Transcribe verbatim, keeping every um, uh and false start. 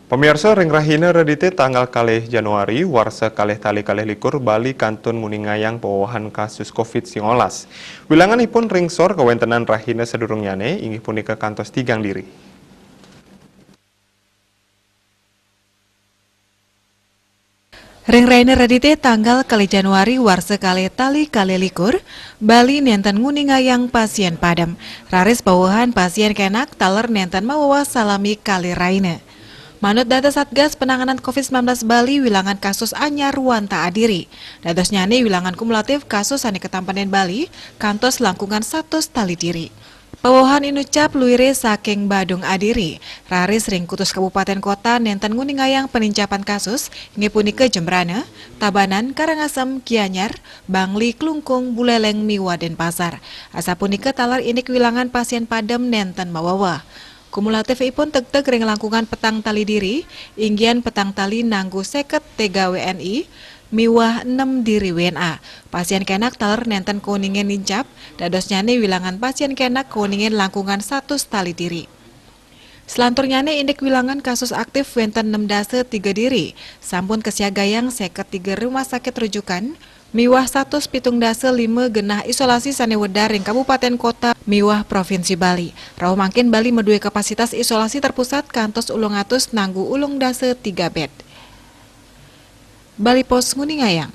Pemirsa, ring rahina Redite tanggal kalih Januari warsa kalih tali kalih likur, Bali kantun nguningayang pawewahan kasus covid sembilan belas. Wilanganipun ring sor kawentenan rahina sadurungnyane inggih punika kantos tigang diri. Ring rahina Redite tanggal kalih Januari warsa kalih tali kalih likur, Bali nenten nguningayang pasien padem. Raris pawewahan pasien kenak taler nenten maweweh salami kalih rahina. Manut data Satgas Penanganan covid sembilan belas Bali, wilangan kasus anyar wantah adiri. Dadosnyane wilangan kumulatif kasus sane katampenin Bali kantos langkungan satus tali diri. Pawewahan inucap luire saking Badung adiri. Raris ring kutus kabupaten kota nenten nguningayang panincapan kasus, inggih punika Jembrana, Tabanan, Karangasem, Gianyar, Bangli, Klungkung, Buleleng, miwah Denpasar. Asapunika taler indik wilangan pasien padem nenten maweweh. Kumulatifipun tegteg ring langkungan petang tali diri, inggihan petang tali nanggu seket tiga W N I, miwah enem diri W N A. Pasien kenak taler nenten kauningin nincap, dadosnyane wilangan pasien kenak kauningin langkungan satus tali diri. Selanturnyane indik wilangan kasus aktif wenten enem dasa tiga diri, sampun kasiagayang seket tiga rumah sakit rujukan, miwah satus pitung dasa lima genah isolasi sane wedar ring kabupaten kota miwah provinsi Bali. Rauh mangkin Bali madue kapasitas isolasi terpusat kantos ulung atus nanggu ulung dasa tiga bed. Bali Post nguningayang,